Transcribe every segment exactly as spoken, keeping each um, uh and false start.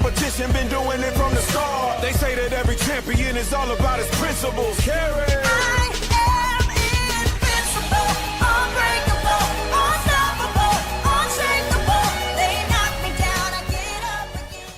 Competition, been doing it from the start. They say that every champion is all about his principles. Carry. I am invincible, unbreakable, unstoppable, unshakable. They knock me down, I get up again.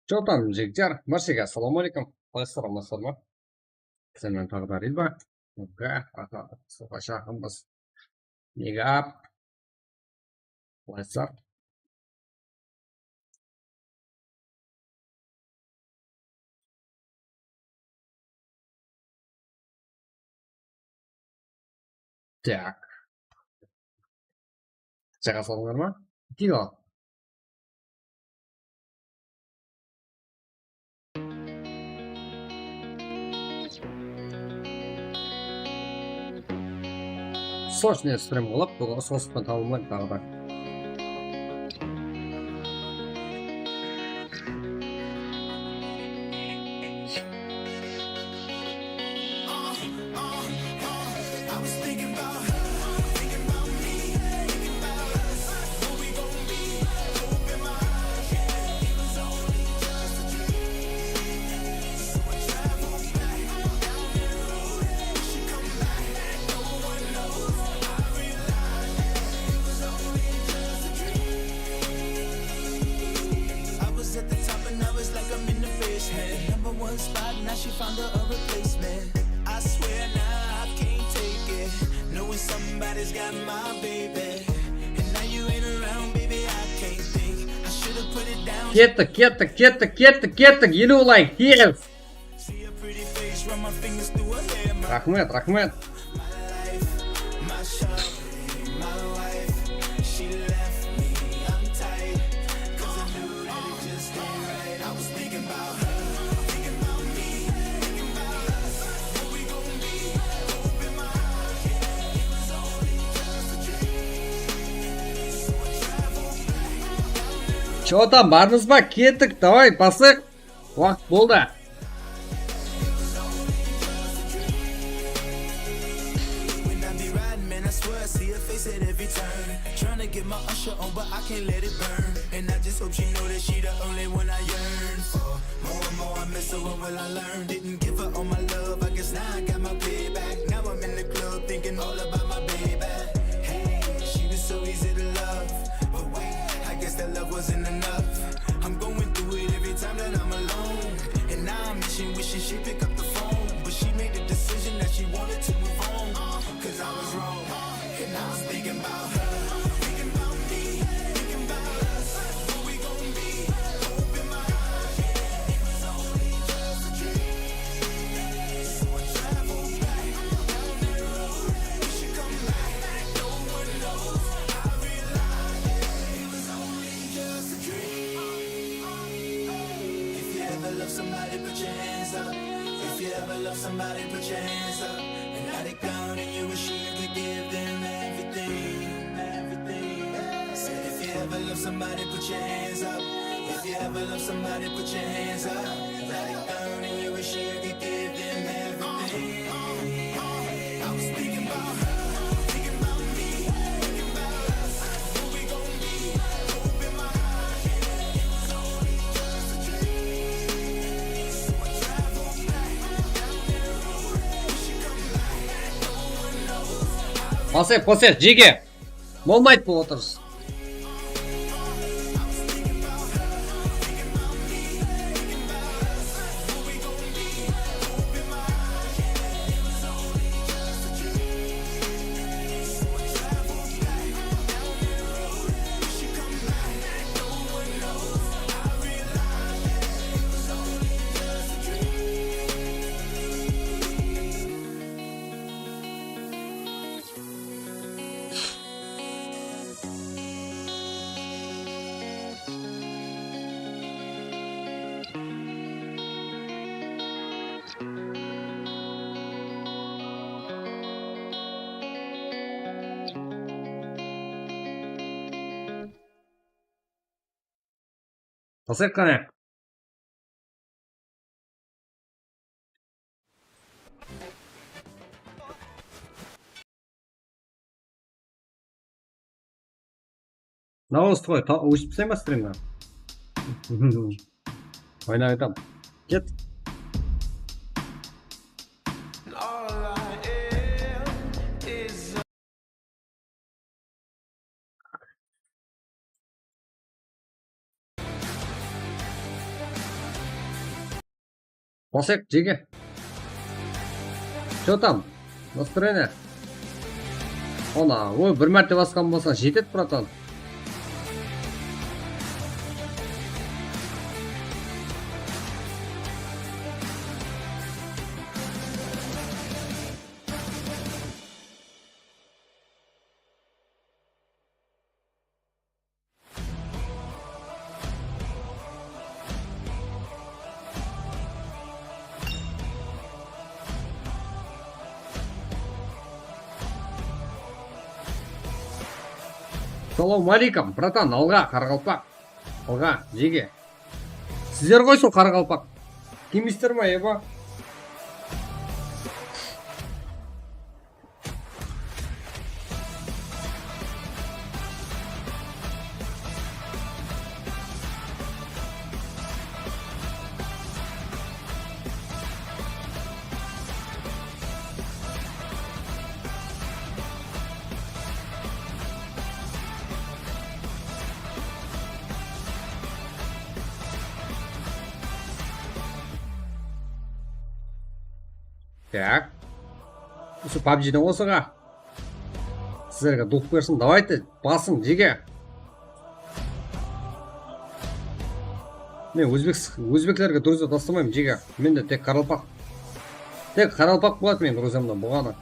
Jotam, jigitler, bárshege assalamu aleykum. Qalaysızlar, amansızlar ma? Senden taǵı da Rilba. Aka, aka, soqa shaqınbız. Big up. Qalaysızlar? Так. Jaǵa salıńlar ma? Kigo. Srochnıy strim qılıp, búgin usınısıp tamamlayıq taǵı da. I was at the top and now it's like I'm in the basement. Number one spot, now she found her a replacement. I swear now I can't take it. Knowing somebody's got my baby. And now you ain't around, baby, I can't think. I should've put it down. Kettik, kettik, kettik, kettik, kettik. Eliw layk, yes. Raxmet, raxmet. Чё там, barmız ba? Kettik, давай, baslayıq. Waqıt boldı. When I be riding, man, I swear I see her face at every turn. Tryna get my usher on, but I can't let it burn. And I just hope she know that she the only one I yearn for. More and more I miss her, what will I learn? Didn't give her all my love, I guess now I got my payback. Now I'm in the club thinking all about my baby. Hey, she was so easy to love, but wait, I guess that love wasn't enough. I'm going through it every time that I'm alone. And now I'm wishing, wishing she pick up the phone. But she made the decision that she wanted to move on. Uh, 'cause I was wrong. And I was thinking about her. Thinking about me. Thinking about us. Where we gon' be? Open my eyes. Yeah, it was only just a dream. So I travel back down that road. We should come back. No one knows. I realize, yeah, it was only just a dream. If you ever love somebody, put your hands up. If you ever love somebody, put your hands up. And now they down and you wish you could give them everything, everything. Said if you ever love somebody, put your hands up. If you ever love somebody, put your hands up. Now they down and you wish you could give them everything. I was thinking about her, thinking about me, thinking about us. Where we gon' be? Open my eyes, yeah, it was only just a dream. So I travel back down that road. She come back, no one knows. Pasek, pasek, jege. Bolmaydı bul otırıs. Pasek qane. Nawız toy, ta-, óship taslayın ba strimdi? Oynap aytam. Ket. Basayıq, jege. Что там? Настроение? Ana, oy, bir márte basqan bolsań, jetedi, bratan. Salawma aleykum, bratan, alǵa, qaraqalpaq. Alǵa, jege. Sizler ǵoy sol qaraqalpaq. Kelmeysizler ma, eba? Так. Usı pabjiden qosıǵa. Sizlerge duq bersin, давайте, basıń, jege. Men ózbek, ózbeklerge, druzya, taslamayman, jege. Mende tek qaraqalpaq. Tek qaraqalpaq boladı meniń druzyamda bolǵanı.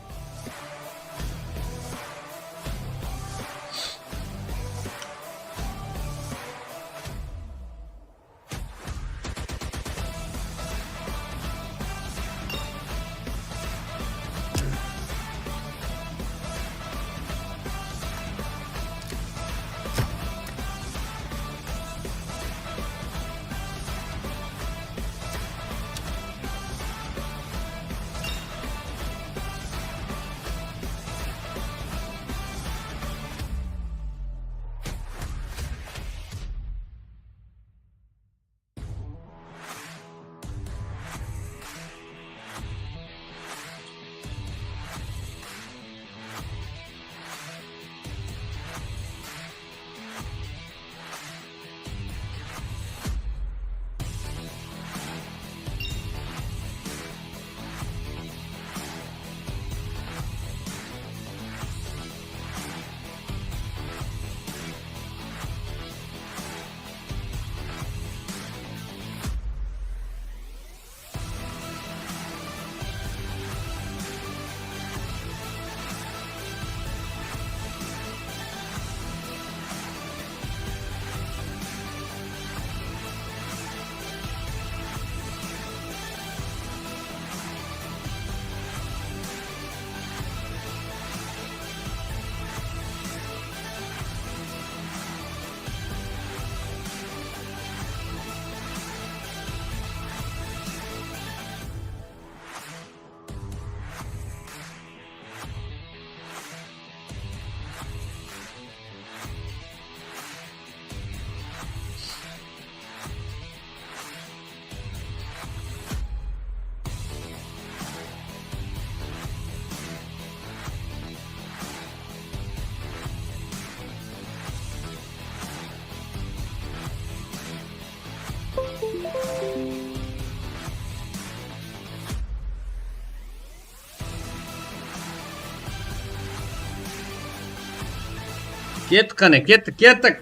Kettik qáne, kettik, kettik.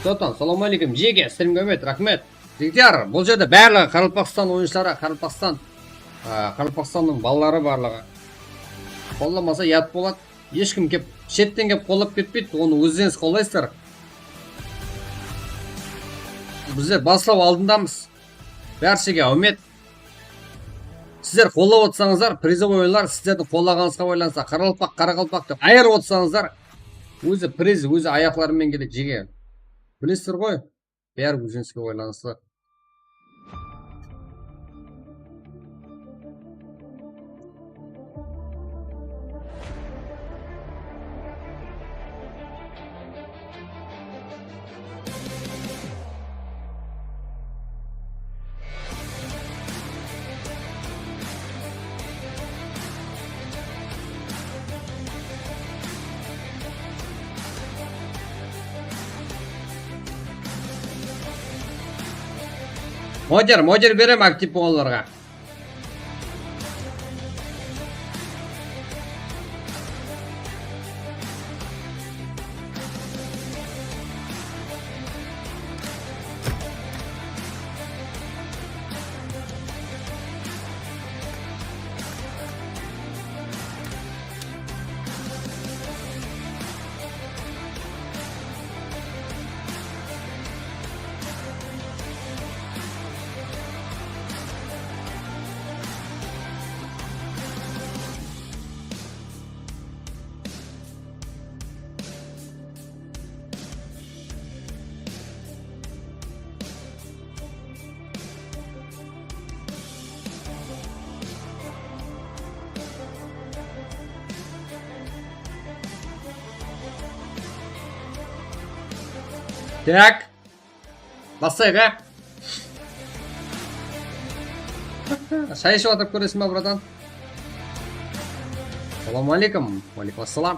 Sotan, salawma aleykum, jege, strimge úmet, raxmet. Jigitler, bul jerde barlıǵı Qaraqalpaqstan oyınshıları, Qaraqalpaqstan, a, Qaraqalpaqstannıń balaları barlıǵı. Qollamasa, uyat boladı. Hesh kim kep, shetten kep qollap ketpeydi, onı ózlerińiz qollaysızlar. Bizler baslaw aldındamız. Bárshege áwmet. Sizler qollap otsańızlar, prizovoy oyınlar sizlerdiń qollaǵanıńızǵa baylanıslı. Qaraqalpaq, qaraqalpaq dep ayırıp otsańızlar, ózi priz, ózi ayaqları menen keledi, jege. Bilesizler ǵoy, bári ózlerińizge baylanıslı. Moder, moder berem aktiv bolǵanlarǵa. Tak. Baslayıq, á? Shay iship atırıp kóresiń ba, bratan? Assalawma aleykum. Wa aleykum assalam.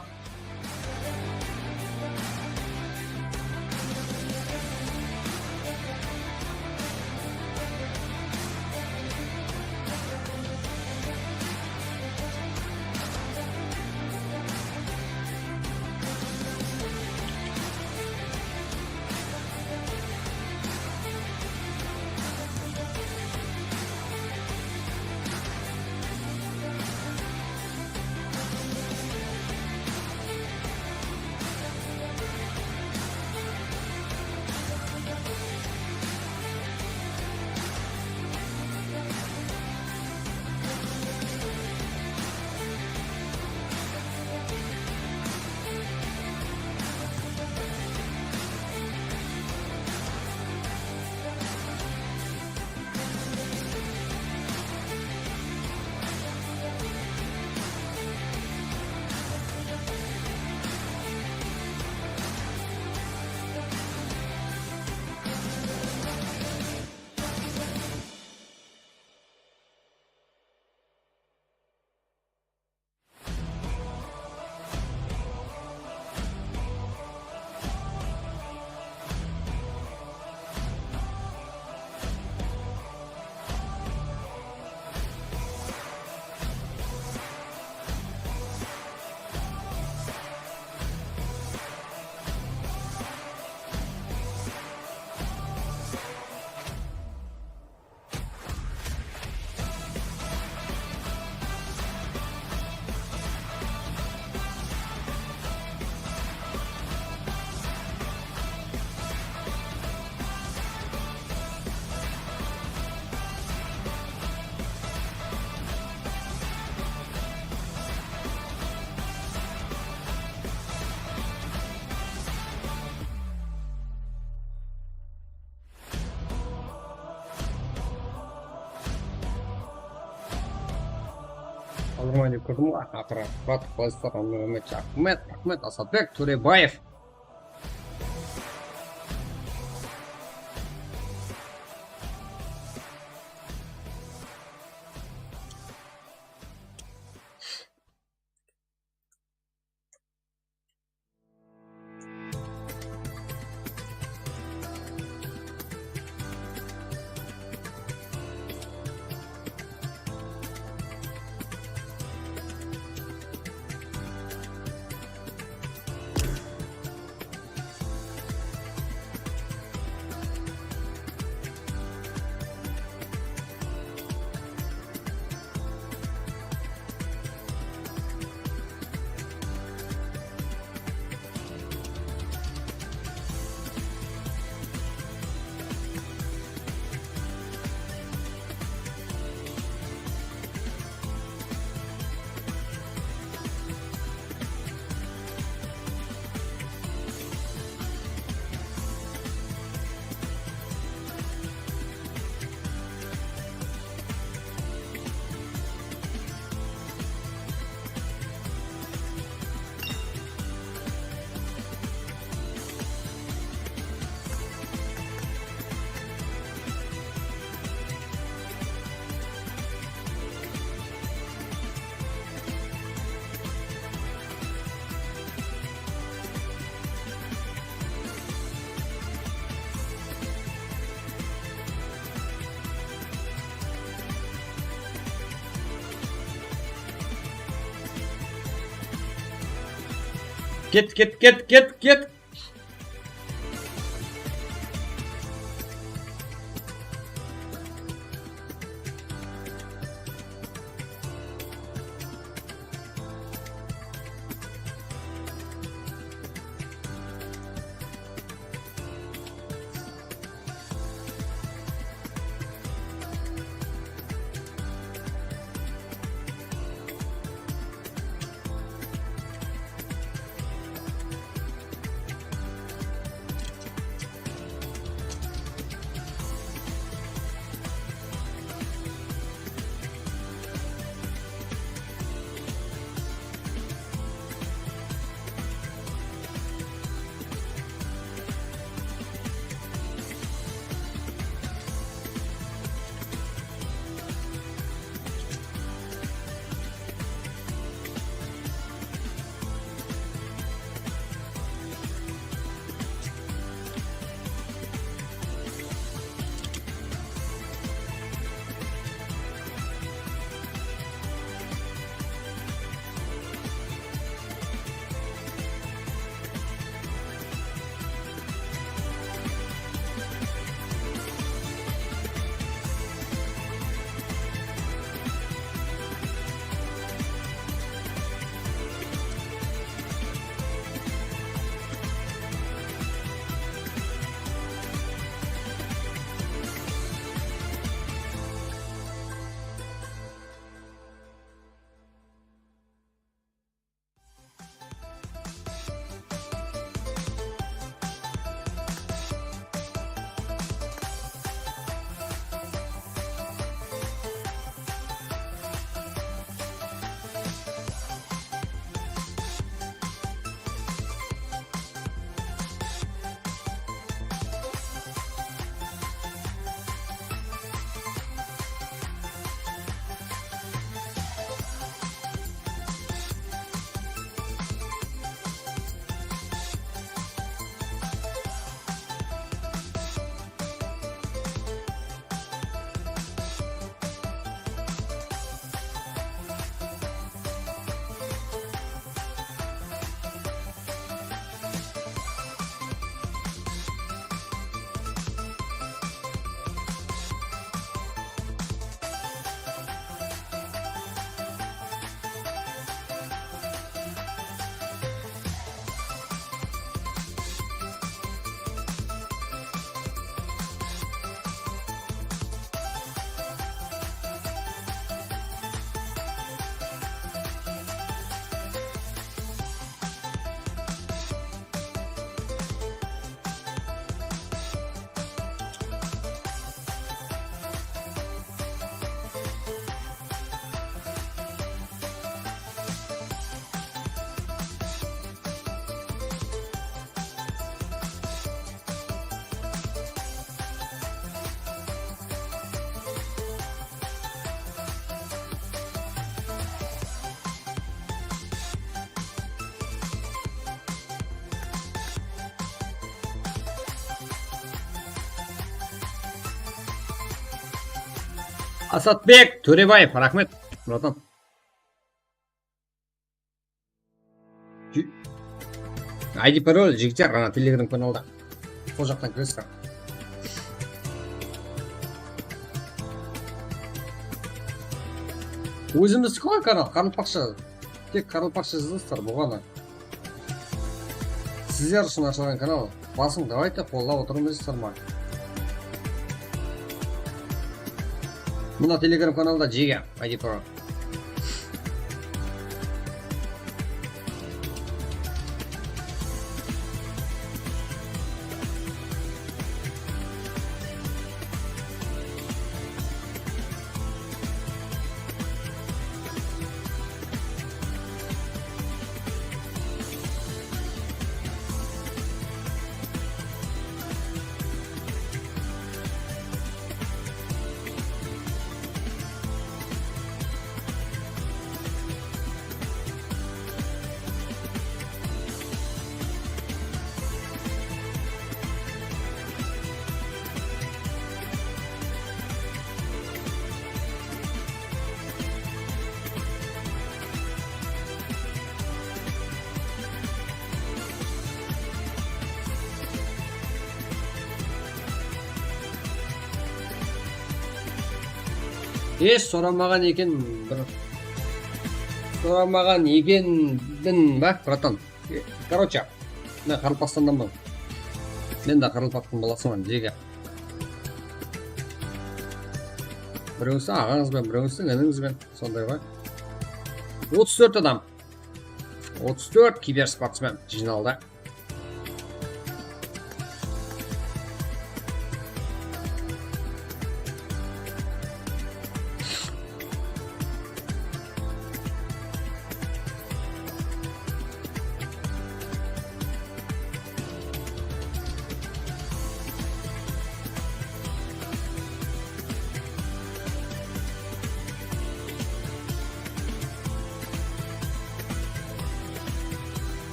Aldırman dep kirdim ǵoy, aqırı. Murat, qalaysızlar? Raxmet, raxmet, Asadbek Tórebaev. Ket, ket, ket, ket, ket. Asatbek Tórebaev, raxmet, bratan. I D parol, jigitler, ana Telegram kanalda. Sol jaqtan kiresiz. Ózimizdiki ǵoy kanal, qaraqalpaqsha. Tek qaraqalpaqsha jazasızlar, bolǵanı. Sizler ushın ashılǵan kanal. Basıń, давайте, qollap otırıwımız sırma. Mına Telegram kanalda jege, I D parol. Hesh soramaǵan eken bir. Soramaǵan ekenbin ba, bratan? Короче, men Qaraqalpaqstandanman. Men de Qaraqalpaqtıń balasıman, jege. Birewsi aǵańız benen, birewsi inińiz benen, sonday ǵoy. Otız tórt adam. Otız tórt kibersportsmen jıynaldı.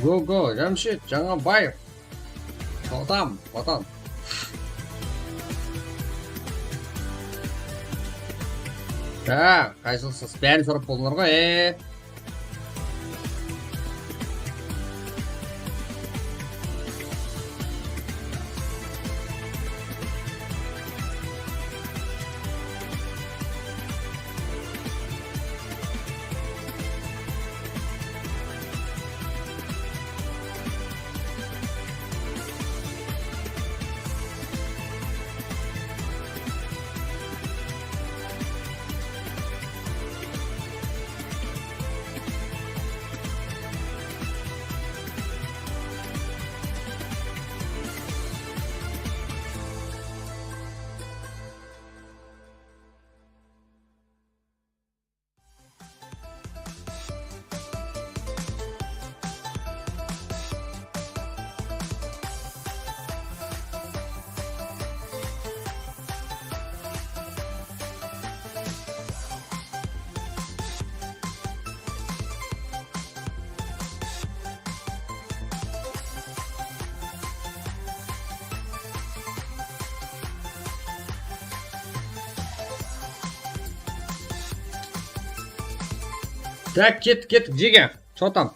Go, go, Jamshid Jańabaev. Adam, adam. Ha, qaysısı? Bárin sorap boldıńlar ǵoy, e. Tak, kettik, kettik, jege. Что там?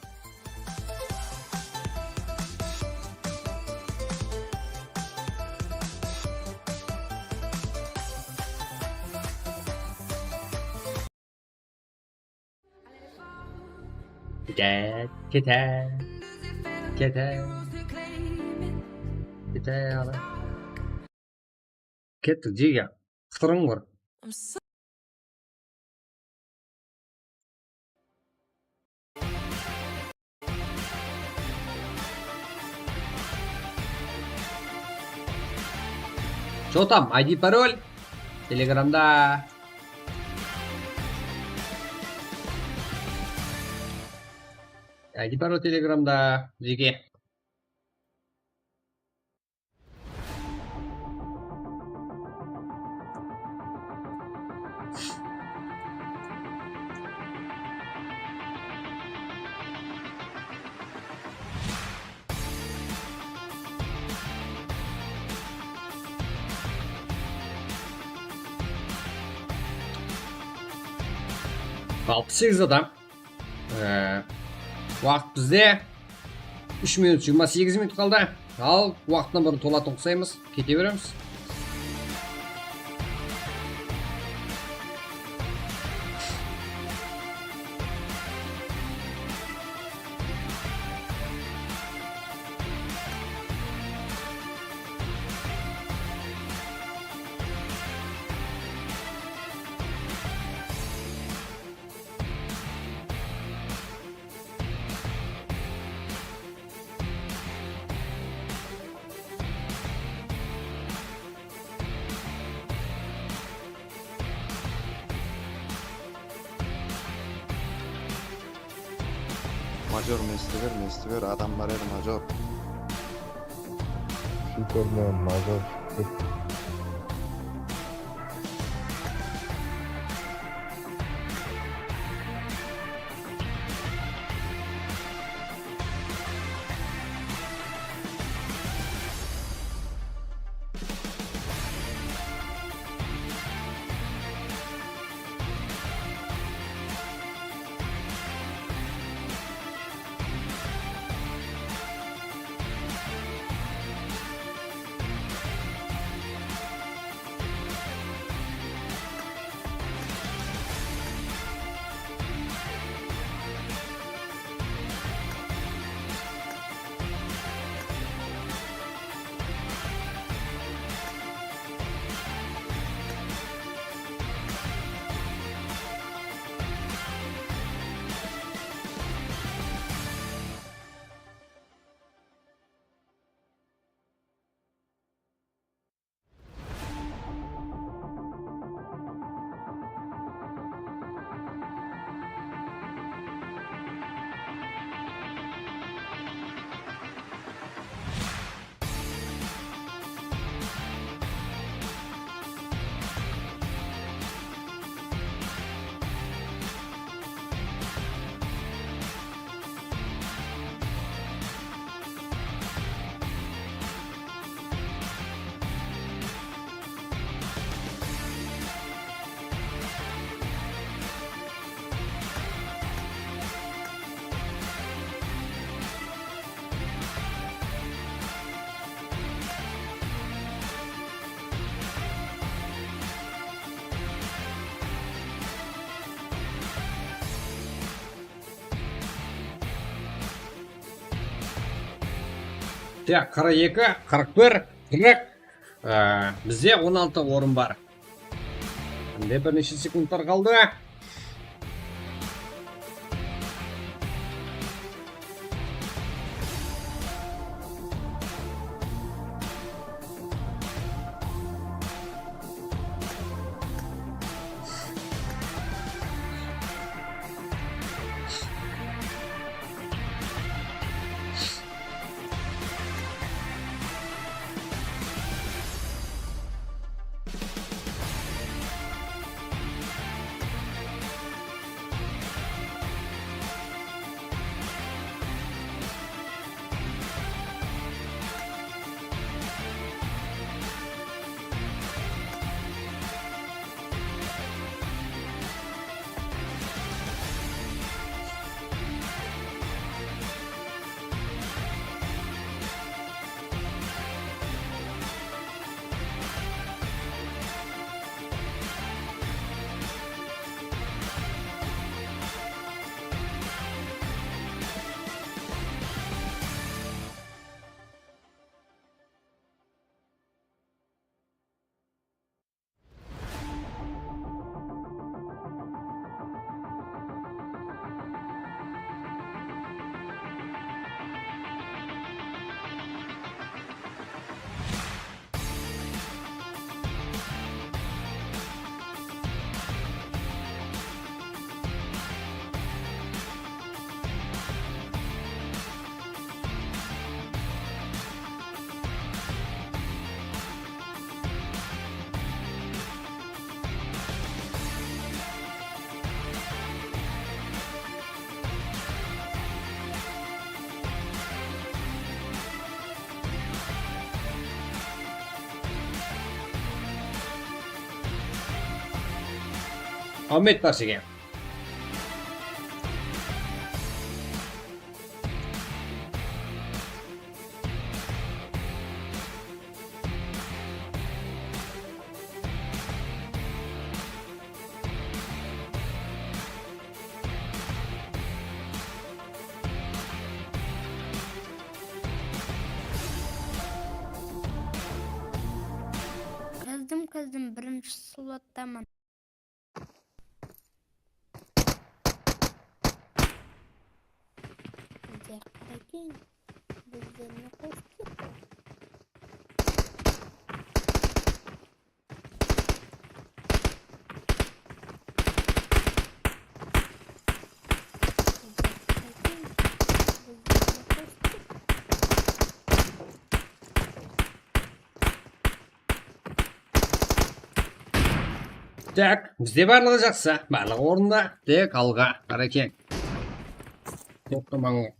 Kete, kete, kete, kete, ala. Kettik, jege. Qıtırıń bar. Что там? I D, parol? Telegramda. I D, parol Telegramda. Jeke. Alpıs segiz adam. Ee, waqıt bizde úsh minut, jigirma segiz minut qaldı. Al, waqıttan burın tolatıń uqsaymız. Kete beremiz. Major, mesti ber, mesti ber, adam bar edi, major. Superman, major, shúkir. Tak, qırq eki, qırq bir, qırq. Ee, bizde on altı orın bar. Endi bir neshe sekundlar qaldı. Áwmet barshekem. Kirdim, kirdim, birinshi slottaman. Bizler qarakeeń, bizlerge qosıp ketti. Tak, bizde barlıǵı jaqsı, barlıǵı orında, tek alǵa, qarekeń. Toqtamań.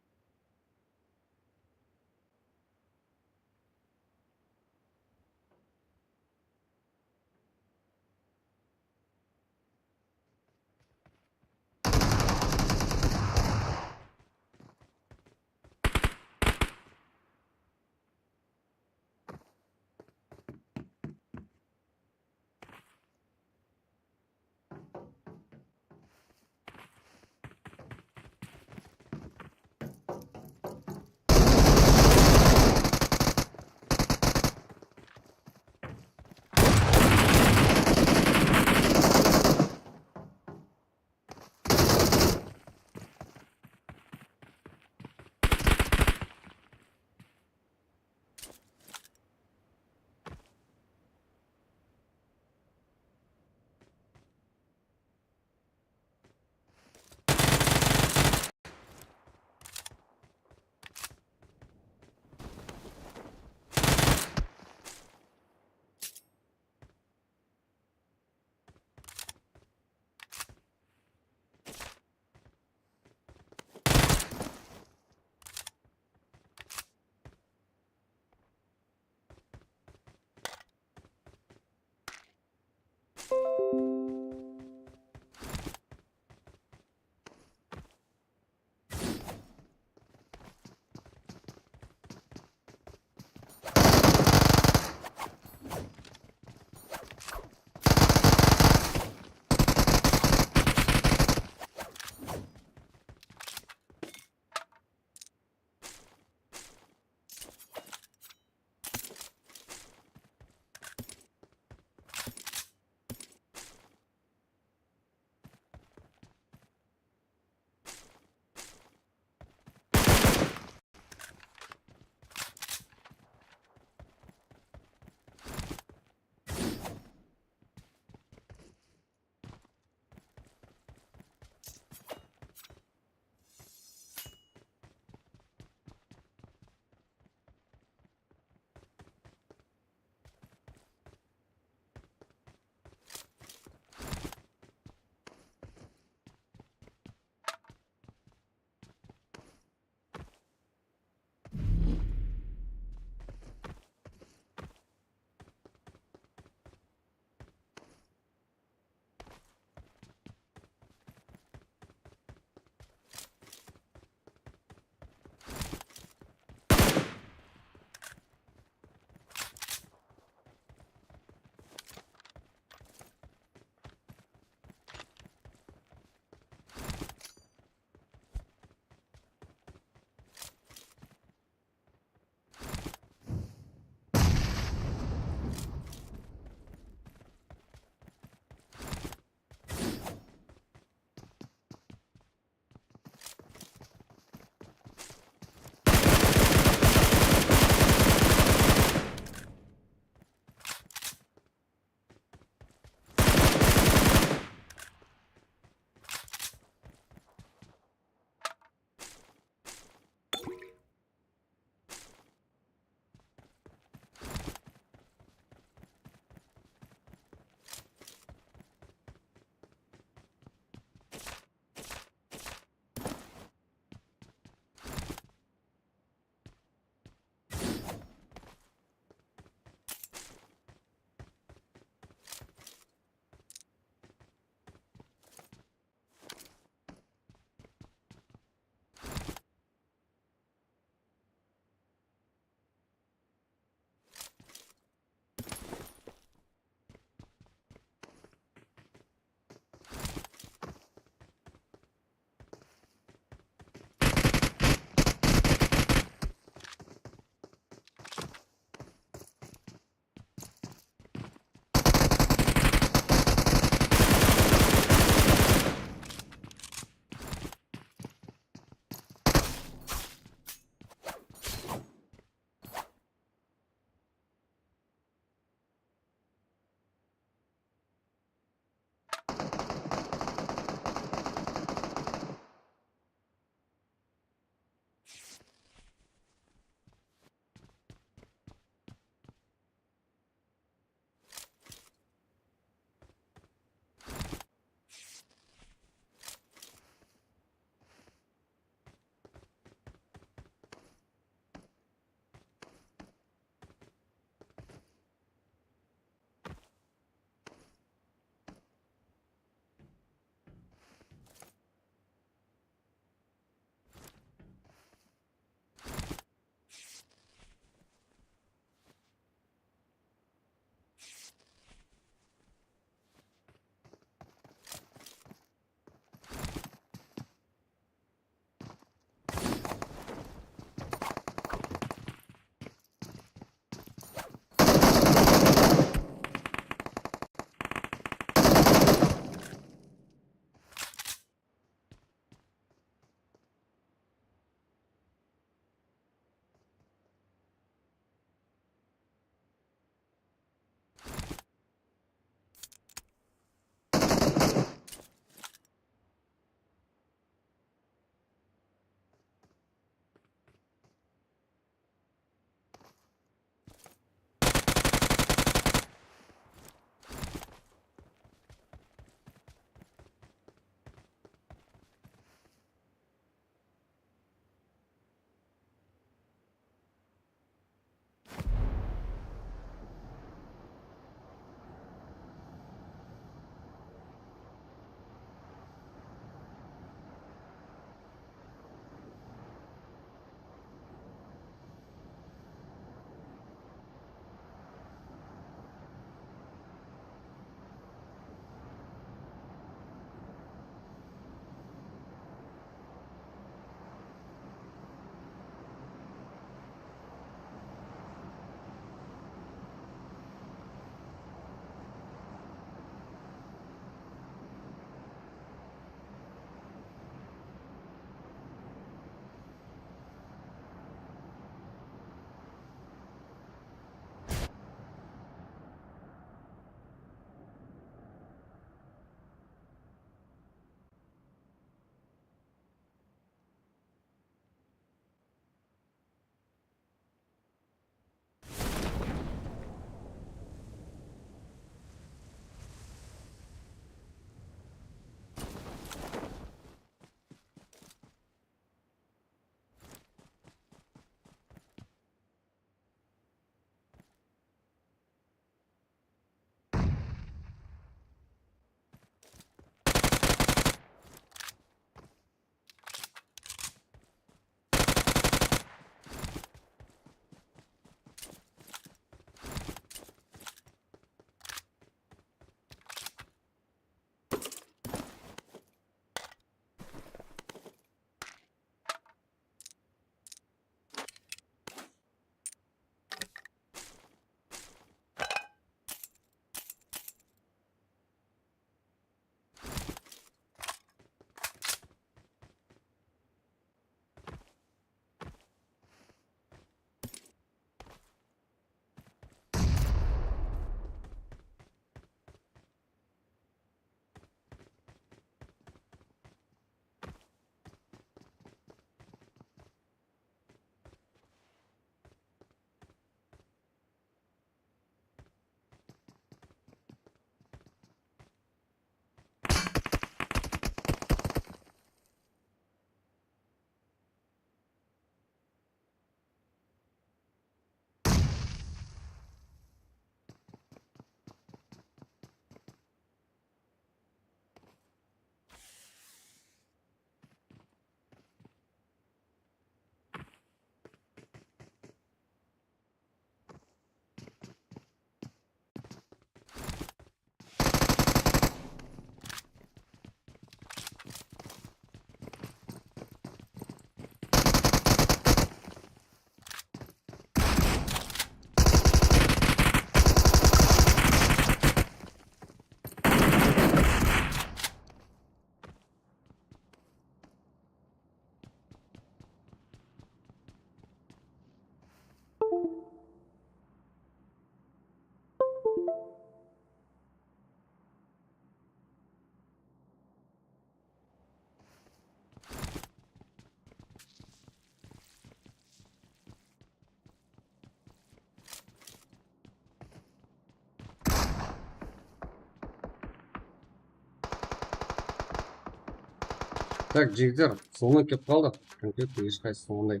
Tak, jigitler, sońına kelip qaldı. Konfetti hesh qaysı sonday,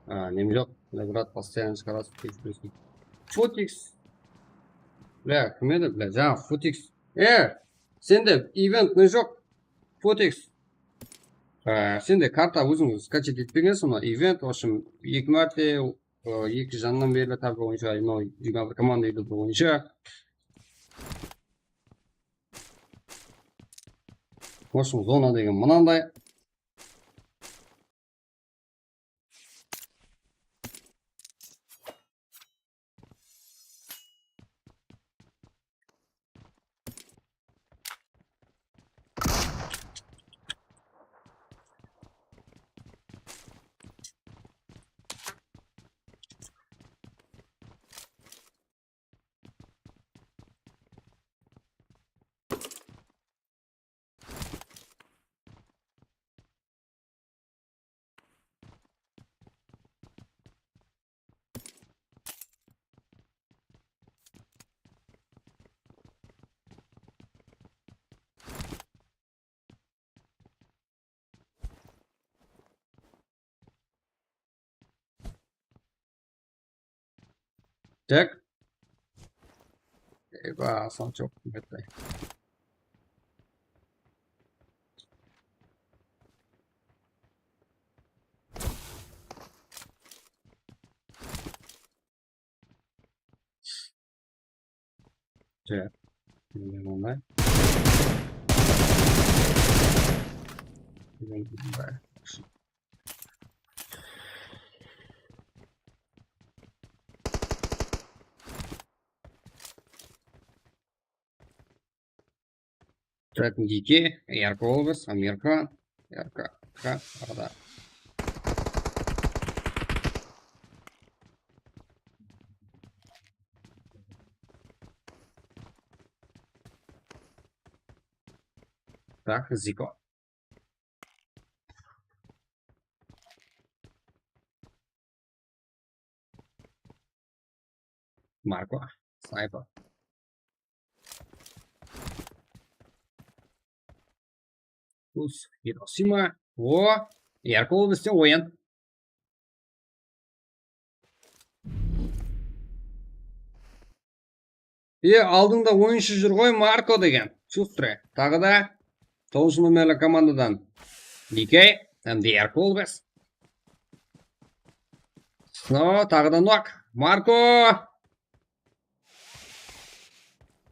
a, nem joq. Nagrad постоянно shıǵarasız, keshiresiz. Futix. Bla, kim edi, bla, jańa Futix. E, sende event ne joq? Futix. E, sende karta óziń skachat etpegensiń, mına event, в общем, eki márte, e, eki jannan berli tabı boyınsha, mınaw jigirma bir komanda edi boyınsha. В общем, zona degen mınanday. Tak. Eyba, aslan joq, bitti. Tak. Bunday. Bunday. Tak, D K, Aircalls, Amerika, R K K, arada. Tak, Ziko. Marko, snayper. Plus Hirosima. O, Aircalls bizde oyın. E, aldıńda oyınshı júr ǵoy, Marko degen. Chustre. Taǵı da toǵızınshı nomerli komandadan D K hám de Aircalls. Snova taǵı da nok. Marko!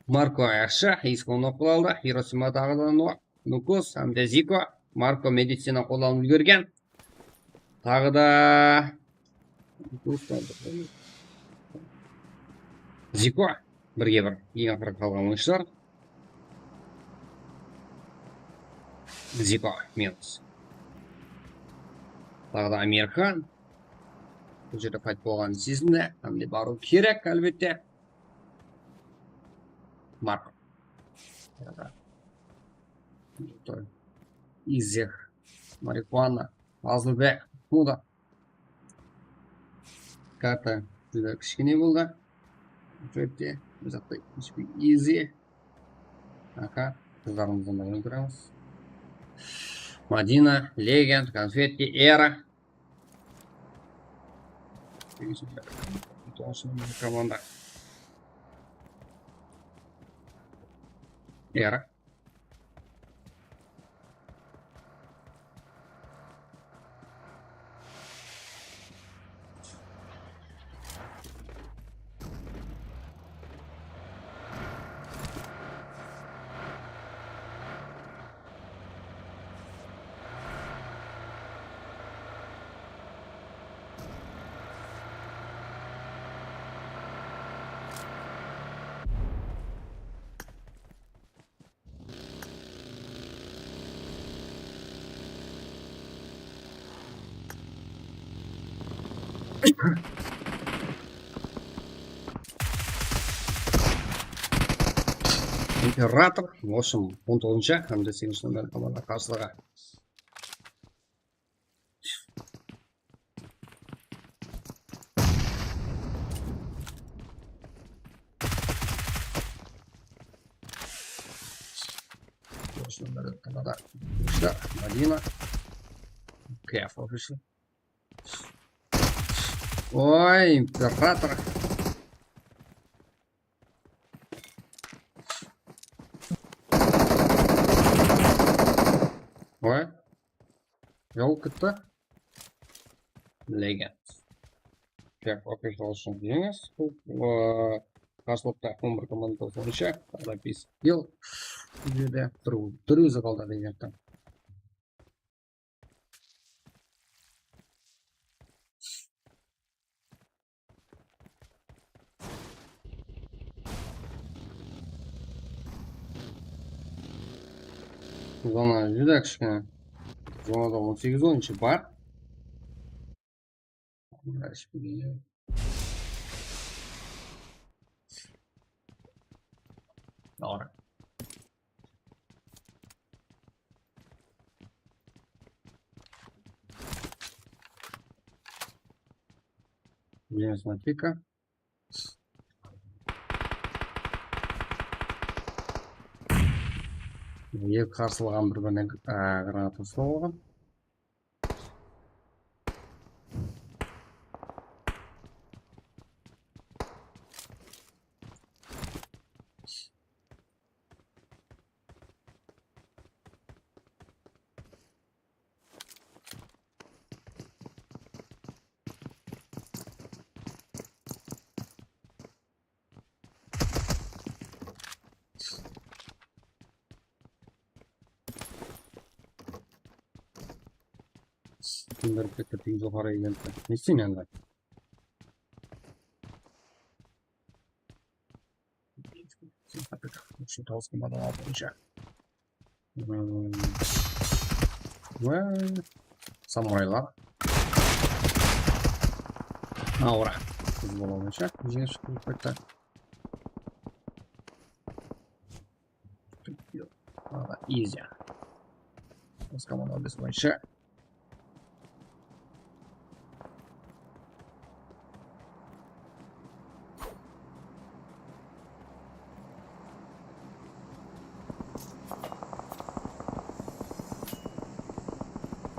Marko ayaqshı, Isko nok bola aldı. Hirosima taǵı da nok. Nukus hám de Ziko. Marko medicina qollanıp úlgergen. Taǵı da Ziko. Birge bir. Eń aqırǵı qalǵan oyınshılar. Ziko minus. Taǵı da Amirxan. Bul jerde fayt bolǵanın sezindi. Hám de barıw kerek, álbette. Marko. Izeh. Marihuana. Azılbek. Muda. Karta júdá kishkene boldı. Júrekte bir zattı ishpey izi. Aka, qızlarımızdan da óttiremiz. Madina, Legend, Konfetti, Era. Komanda. Era. Imperator, в общем, on toǵızınshı hám de segizinshi nomer komanda qarsılıǵa. Osınıń bir tanada. Usta, Madina. Kef official. Oy, imperator. Oy. Jol ketti. Legend. Kef official ushın jeńis. Bul, ıı, qarsılıqta on bir komanda boyınsha Rapis Hill. Bul jerde bir, bir ózi qaldı legendtan. Zona júdá kishkene. Zonada on segiz oyınshı bar. Awır. Jeńis Natika. Eki qarsılıǵan bir-birine, á, granata uslap alǵan. Kimler ketken joqarı endi. Ne isteymen endi? Usı tawısqan adam altınshı. Hmm. Ve samuraylar. Awır. Qız bola almayınshaq, jeńis shıqtı, qaytta. Easy. Biz komanda biz boyınsha.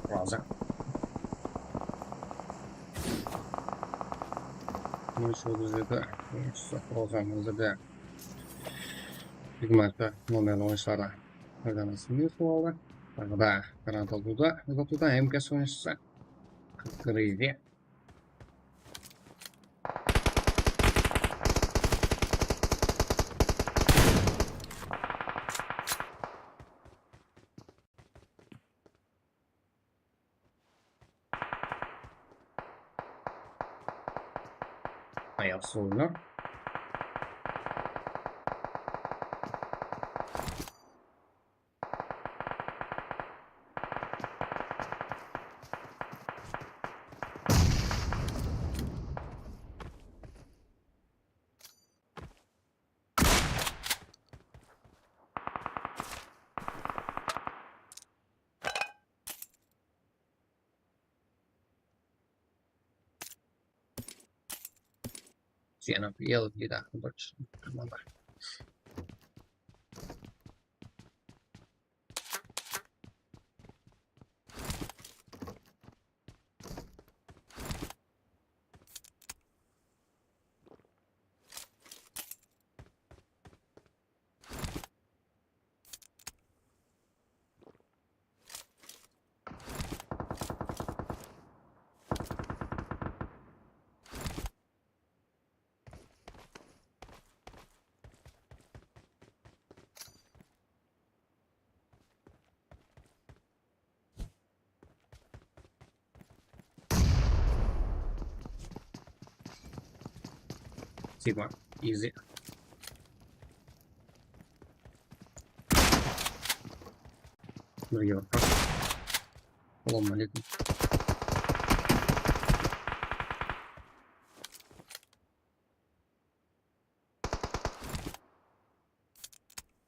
Razı. Bunıń ushın bizlerde, bunıń ushın saqlawsam, bizlerde yigirma altı nomerli oyınshıları maydanda sınıy uslap aldı. Taǵı da granata uzatıwda, uzatıwda M K S oyınshısı. Grizli. Ayaqsız oynar. Seni yıl gida bir komanda. Sigma, easy. Birge bir. Salam aleykum.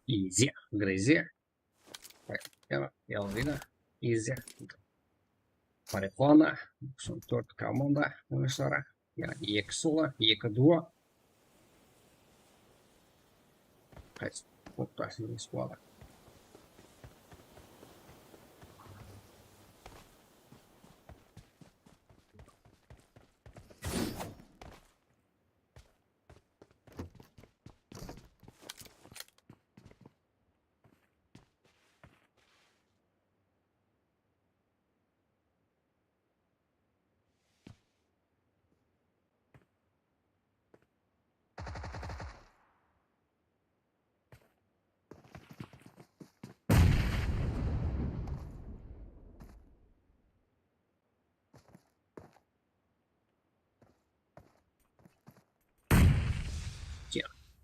Easy, crazy. Yana, yana, yana. Easy. Marihuana. Soń tórt komanda oyınshıları. Yana eki solo, eki duo. Qaysı? Toqta, segiz boladı.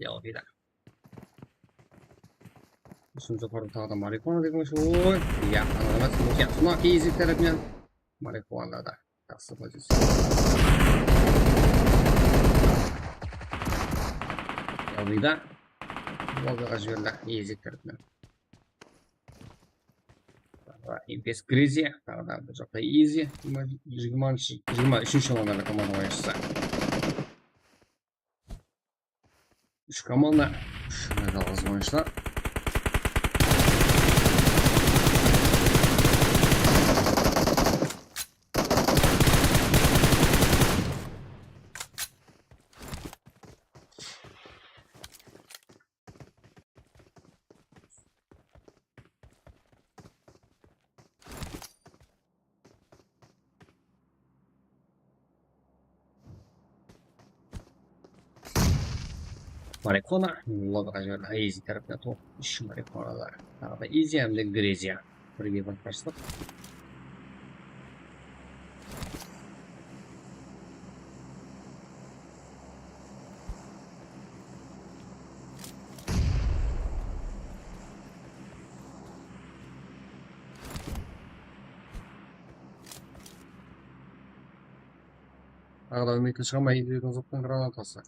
Yalbıyda. Úshinshi parı taǵı da marihuana degen. Oy, ya, anadan emas, ya, mına kiyizlik tárepinen marihuana da. Jaqsı poziciya. Yalbıyda. Logaǵa jiberdi, kiyizlik tárepinen. Taǵı da Infest Grizzly, taǵı da bul jaqta Easy, jigirma, jigirma úshinshi alanda komanda oyınshısı. Úsh komanda, úsh jalǵız oyınshılar. Marihuana, logaǵa jiberdi, Easy tárepinen top, úsh marihuanalar. Taǵı da Easy hám de Grizzly. Birge bir qarshılıq. Aǵada úmekin shıǵarmay, iydiretuǵın zattan granatası.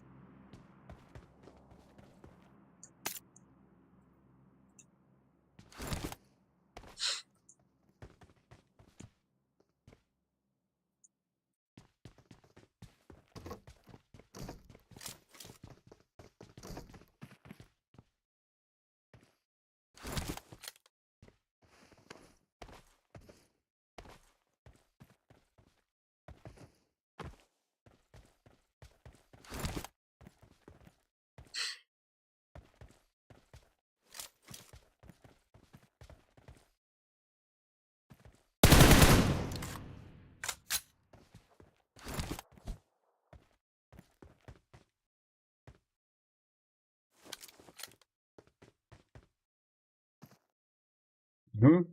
Hı?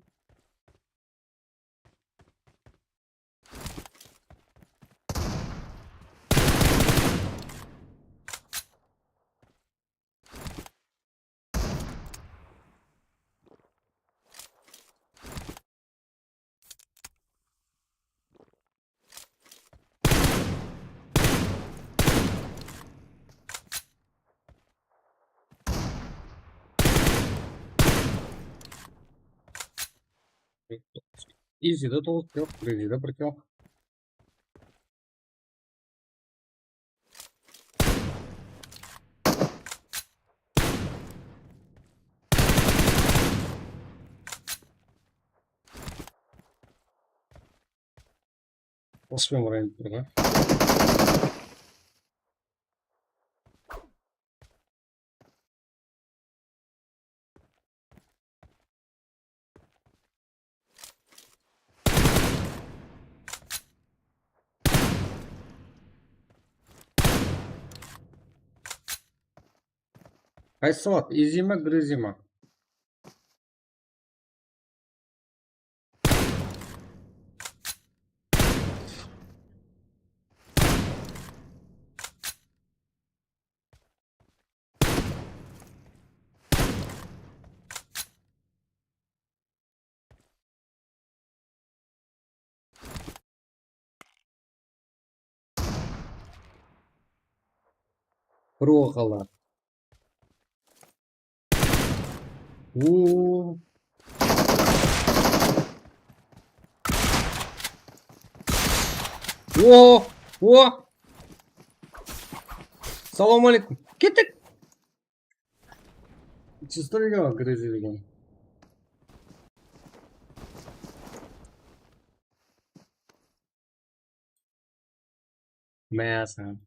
Easyda toǵız kill, Grizzlyda bir kill. Uspem urayın turǵa. Qaysı sawat? Easy ma, Grizzly ma? Bir oq ala. Oo. Oo. Oo. Salam aleykum. Kettik. Чисто легал, Grizzly degen. Másán.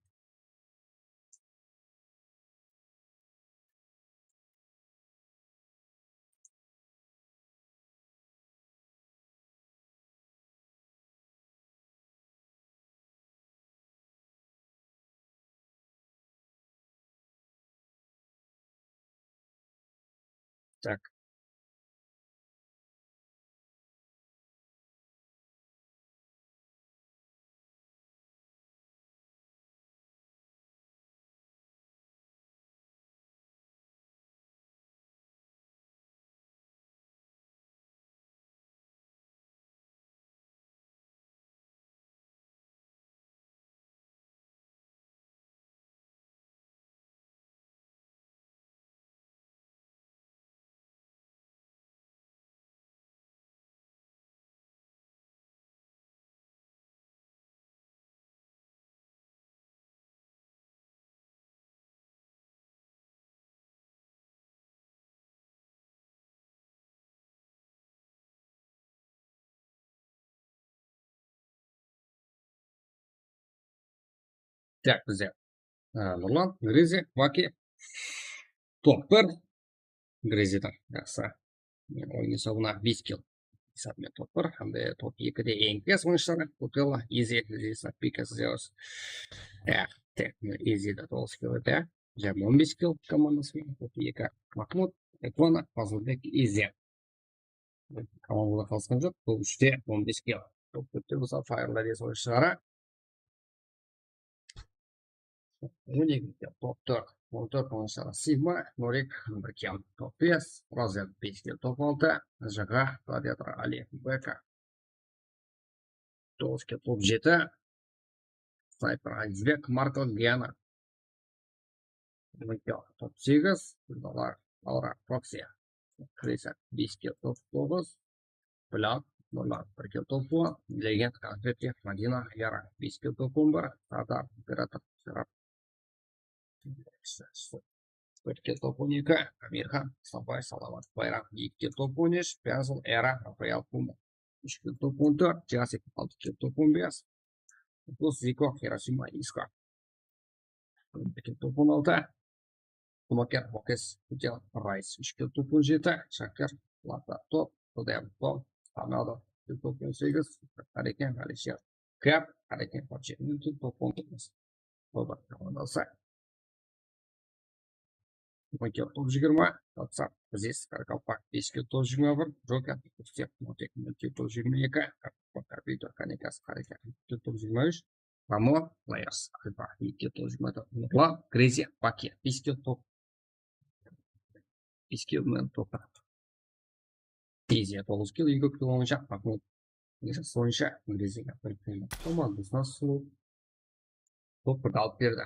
Tak. Tak, bizde, e, Nurlan, Grezi, Vaki. Top bir. Greziden, jaqsı. Oyın esabına bes kill. Esabımen top bir, hám de top ekide eń pes oyınshıları, Kutella, Izi, Izi, Sapika, Zeus. Eh, tek, Izi de toǵız kill ete. Jam on bes kill komandası menen, top eki, Mahmud, Ekvana, Fazılbek, Izi. Komandada qalısqan joq, top úshte on bes kill. Top tórtte bolsa Fire Ladies oyınshıları. On eki kill, top tórt, on tórt oyınshıları Sigma, Norik, bir kill, top bes, Razel, bes kill, top altı, Jaǵa, Gladiator, Ali, Beka, toǵız kill, top jeti, Sniper, Azizbek, Marko, Giana, on kill, top segiz, Laura, Laura, Proxy, Krisa, bes kill, top toǵız, Blan, Nurlan, bir kill, top on, Legend, Konfetti, Madina, Yara, bes kill, top on bir, Sardar, Imperator, Serap, bir kill, top on eki, Amirxan, Sabay, Salamat, Bayram, eki kill, top on úsh, Penzl, Era, Rafael, Puma, úsh kill, top on tórt, Jasik, altı kill, top on bes, Plus Ziko, Hiroshima, Isko, bir kill, top on altı, Kumaker, Mokes, Kutel, Rais, úsh kill, top on jeti, Shaker, Lata, top, Kudem, top, Ronaldo, kill, top on segiz, Hareken, Alisher, Kep, Hareken, top jeti, top on toǵız. Top komandası. Moker, top jigirma, WhatsApp, Aziz, Qaraqalpaq, bes kill, top jigirma bir, Joker, Ustiak, Motek, Motek, top jigirma eki, Kompyuter, Kanikas, Hareket, top jigirma úsh, Ramo, Layers, Alfa, eki kill, top jigirma tórt, Nurlan, Grezi, Paki, bes kill, top, bes kill menen top. Izi, toǵız kill, eki kill oyınsha, Mahmud, Izi, oyınsha, Grezi, komandasına sulıw. Top birdi alıp berdi.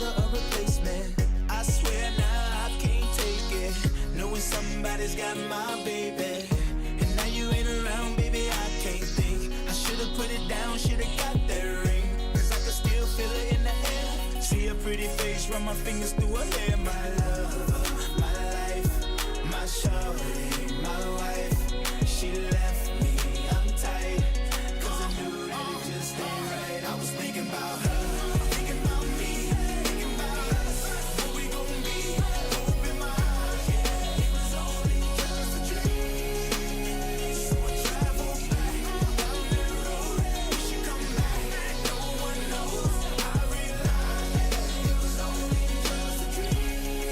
A replacement. I swear now I can't take it. Knowing somebody's got my baby. And now you ain't around, baby, I can't think. I should've put it down, should've got that ring. 'Cause I could still feel it in the air. See her pretty face, run my fingers through her hair. My love, my life, my shawty, my wife. She left me, I'm tight. 'Cause I knew that it just ain't right. I was thinking about her, thinking about me, thinking about us. What we gon' be? Open my eyes, yeah, it was only just a dream. So I travel back down that road. Wish you come back. No one knows. I realize that it was only just a dream.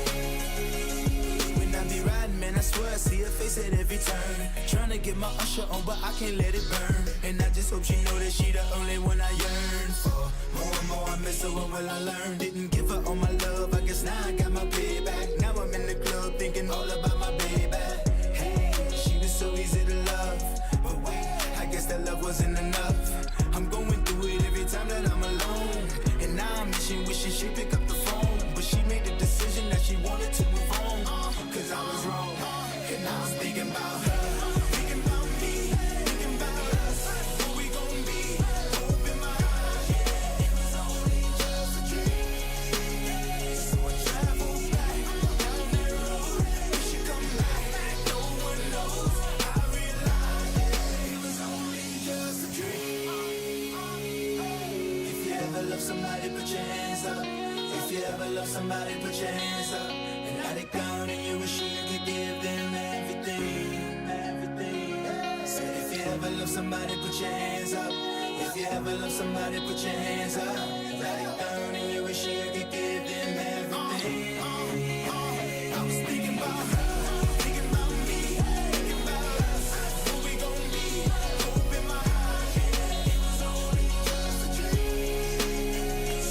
When I be riding, man, I swear I see her face at every turn. Tryna get my Usher on, but I can't let it burn. And I just hope she know that she the only one I yearn for. More and more I miss her, what will I learn? Didn't give her all my love, I guess now I got my payback. Now I'm in the club thinking all about my baby. Hey, she was so easy to love, but wait, I guess that love wasn't enough. I'm going through it every time that I'm alone, and now I'm wishing, wishing she pick up the phone, but she made the decision that she wanted to move on. 'Cause I was wrong. And I was thinking about her, thinking about me, thinking about us. What we gon' be? Open my eyes, yeah, it was only just a dream. So I travel back down that road. Wish you come back, no one knows. I realize, yeah, it was only just a dream. If you ever love somebody, put your hands up. If you ever love somebody, put your hands up. And now they down and you wish you could give them everything, everything. Said if you ever love somebody, put your hands up. If you ever love somebody, put your hands up. Now they down and you wish you could give them everything. I was thinking about her, thinking about me, thinking about us. What we gon' be? Open my eyes, yeah, it was only just a dream.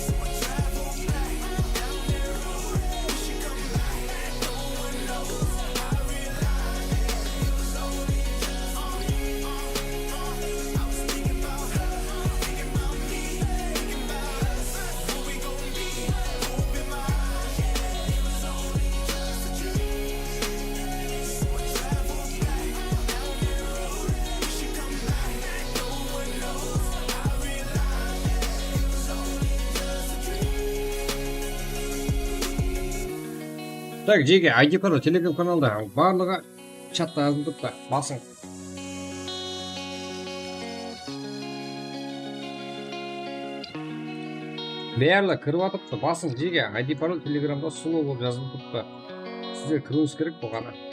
So I travel back down that road. Wish you come back, no one knows. I realize that it was only just a dream. I was thinking about her, thinking about me, thinking about us. What we gon' be? Open my eyes, yeah, it was only just a dream. So I travel back down that road. Wish you come back, no one knows. I realize that it was only just a dream. Так, jeke, I D parol Telegram kanalda barlıǵı chatta jazılıp turıptı. Basıń. Bárli kirip atırıptı. Basıń, jeke, I D parol Telegramda slow bolıp jazılıp turıptı. Sizler kiriwińiz kerek bolǵanı.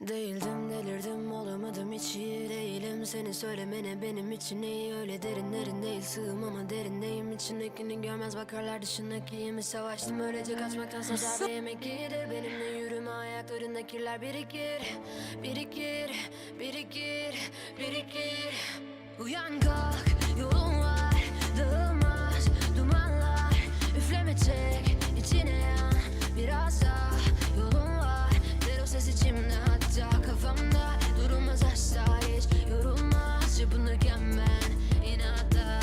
Değildim, delirdim, olamadım hiç iyi değilim. Seni söylemene benim için iyi, öyle derinlerin değil, sığım ama derindeyim. İçindekini görmez bakarlar dışındaki, iyi mi? Savaştım öylece kaçmaktansa, daha da yemek iyidir. Benimle yürüme, ayaklarında kirler birikir, birikir, birikir, birikir. Uyan kalk, yolun var, dağılmaz dumanlar. Üfleme, çek içine, yan biraz daha, yolun var. Ver o ses içimde, hatta kafamda. Durulmaz asla, hiç yorulmaz. Çırpınırken ben inatla.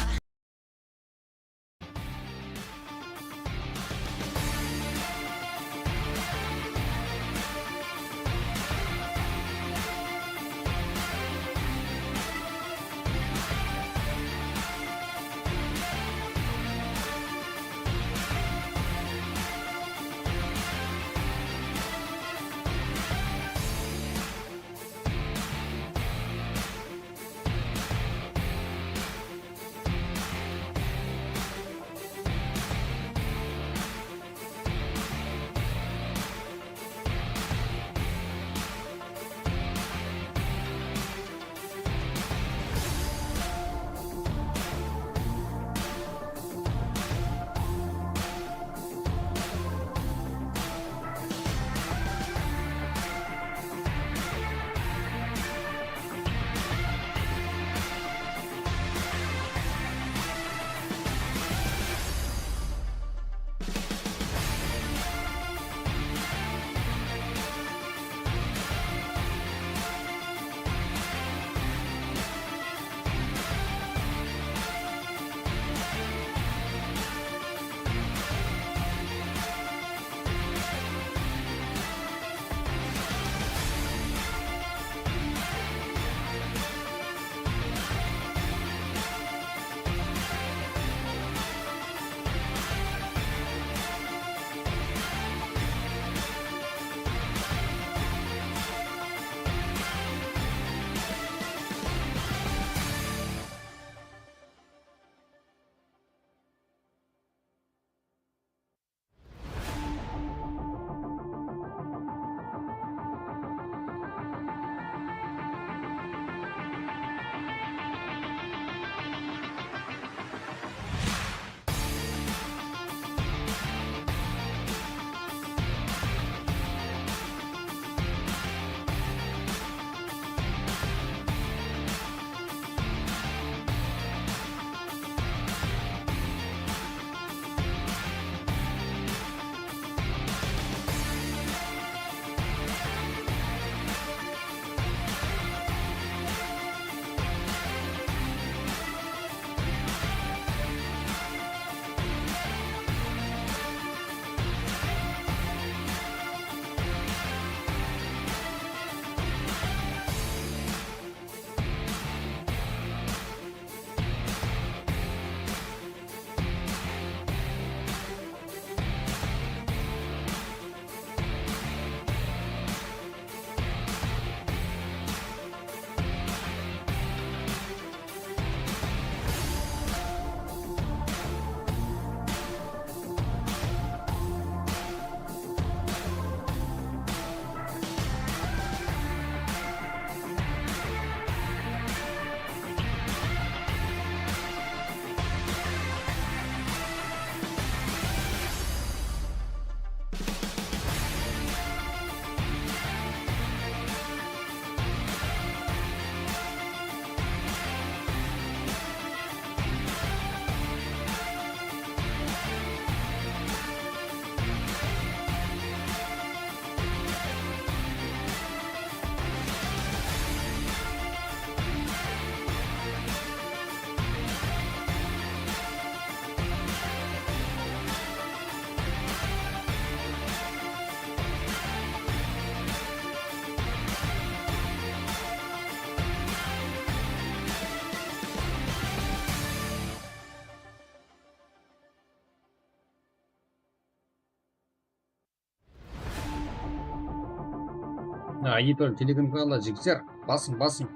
Ayıpır, Telegram kanalda jigitler, basıń, basıń.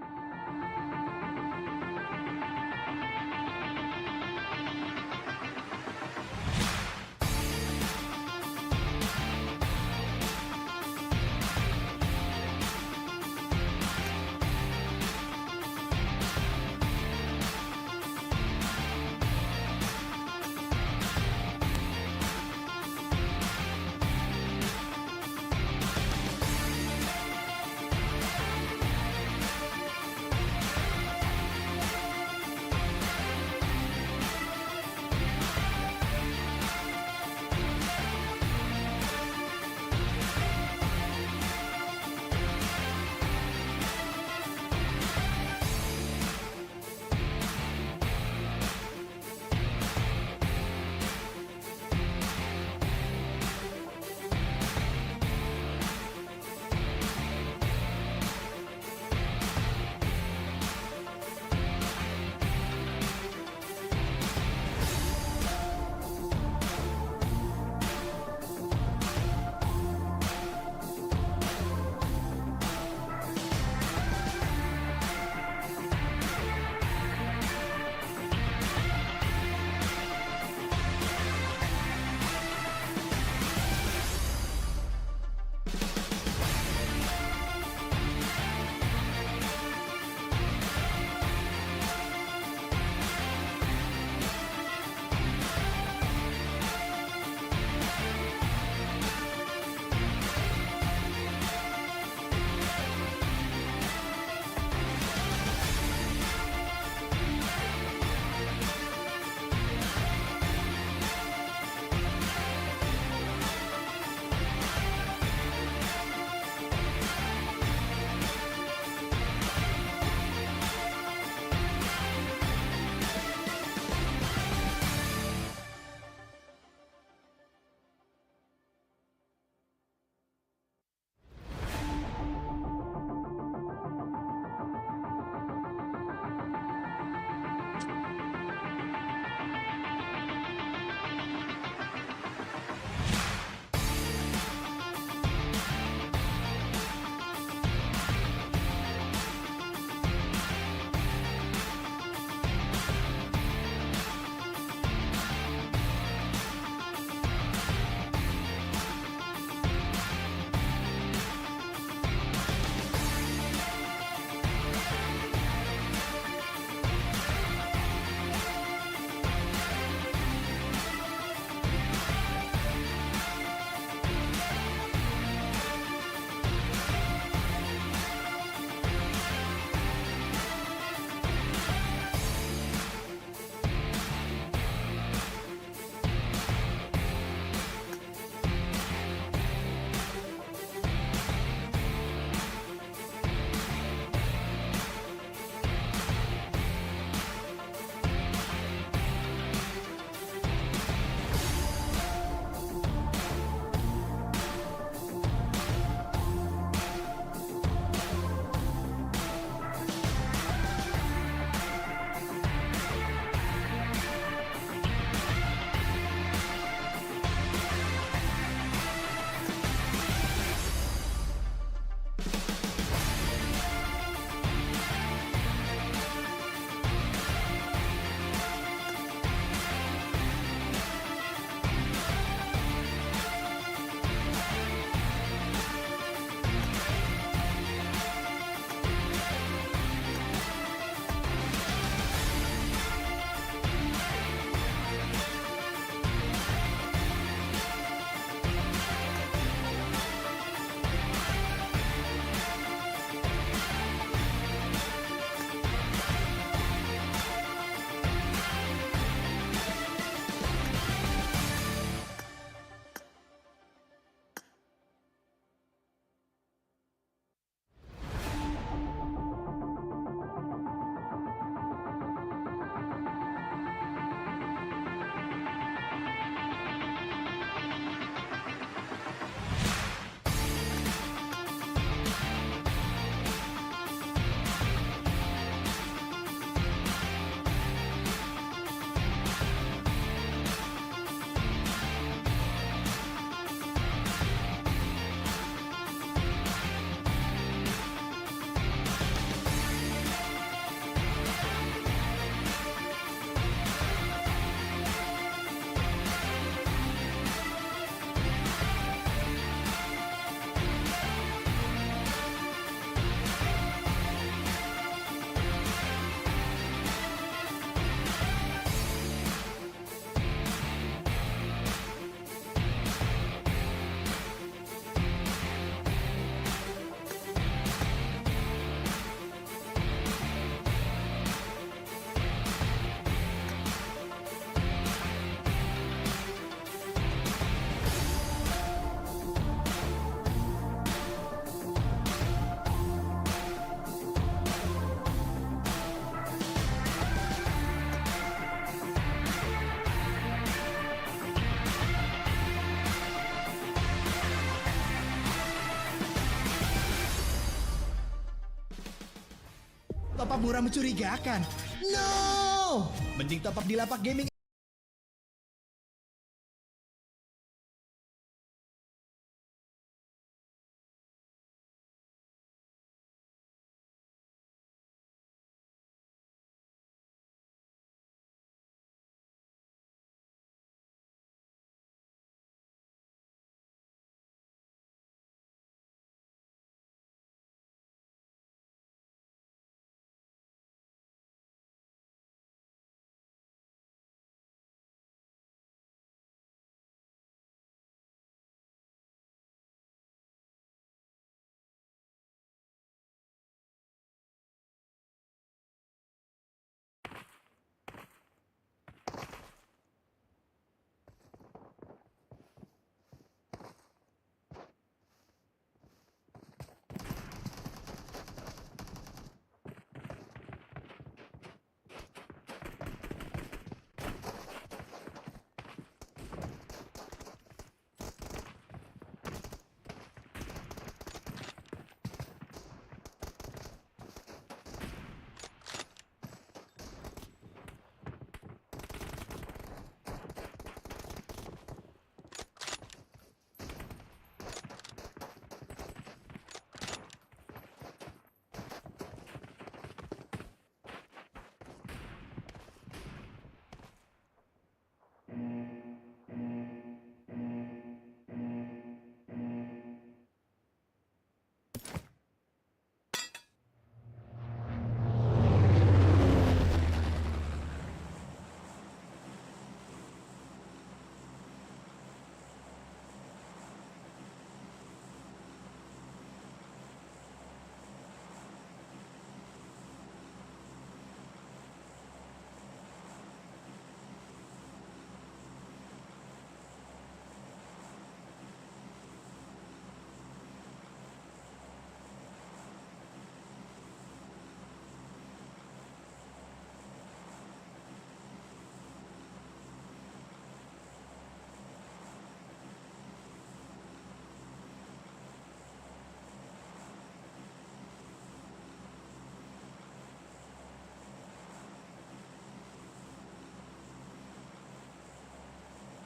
Top up murah mencurigakan. No! Mending top up di Lapak Gaming.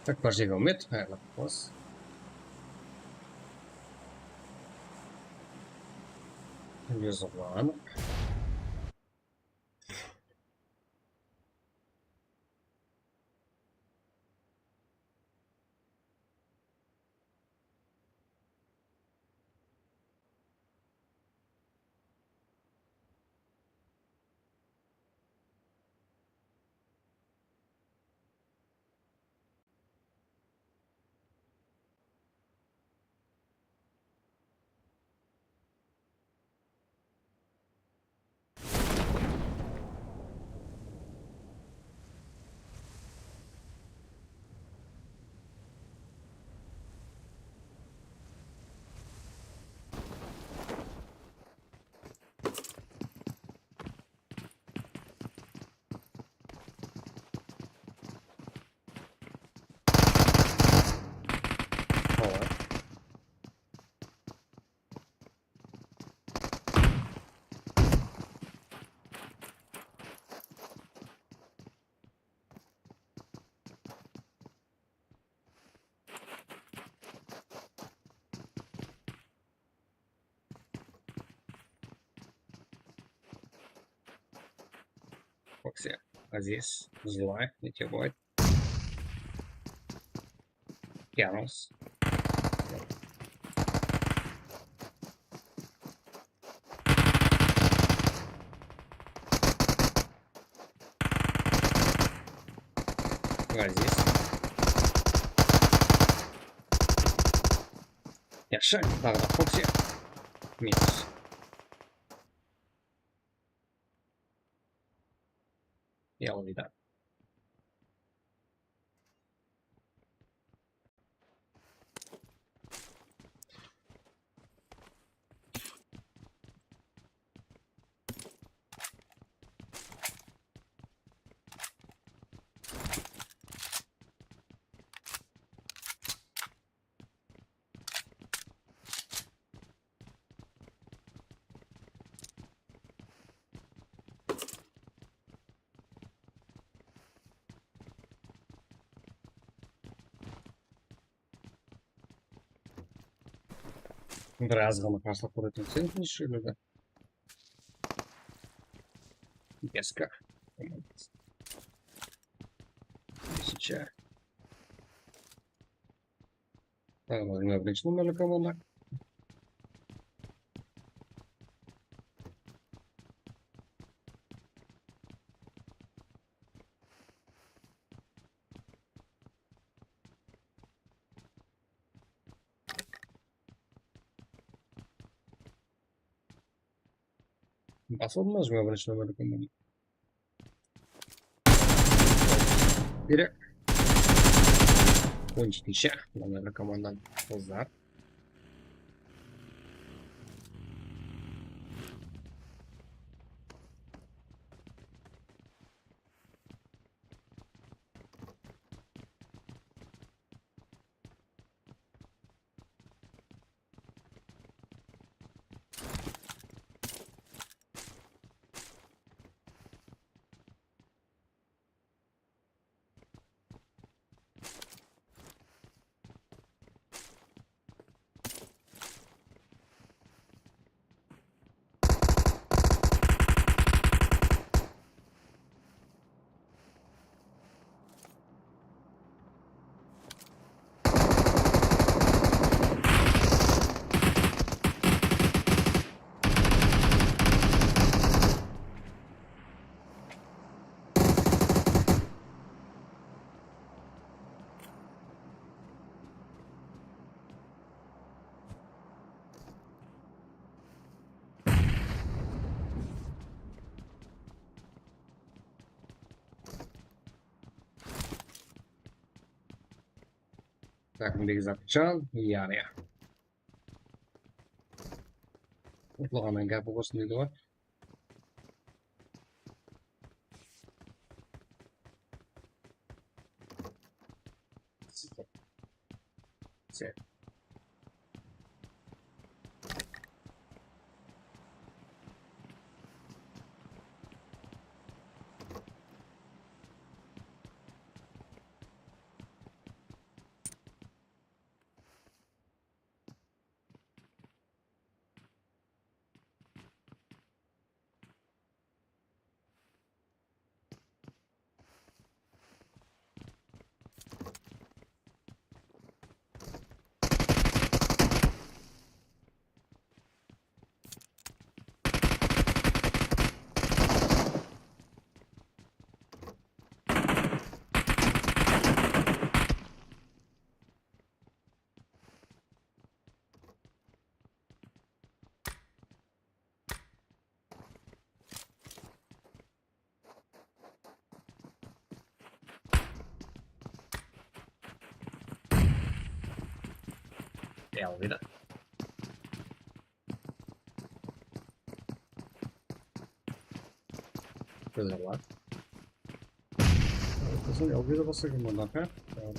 Так, подожди, километр, наверное, вопрос. Без углана. Фокси, Азиз, Злой, Нитевой. Янус. Азиз. Яхшы, тағы да Фокси. Минус. Я, он да. Bir azǵana qarslıq kóretin sen, tinch jerlerde. Beska. Besinshi. Taǵı da jigirma birinshi nomerli komanda. Basıldı ma jigirma birinshi nomerli komanda? Biri. On jetinshi nomerli komandanıń qızlar. Takım Begizat Can, yarı. Qutlaǵannan gápi bolsın deydi ǵoy. Sen. Gel bir de. Böyle var. Kızın yol bir de basayım bundan, ha? Tamam.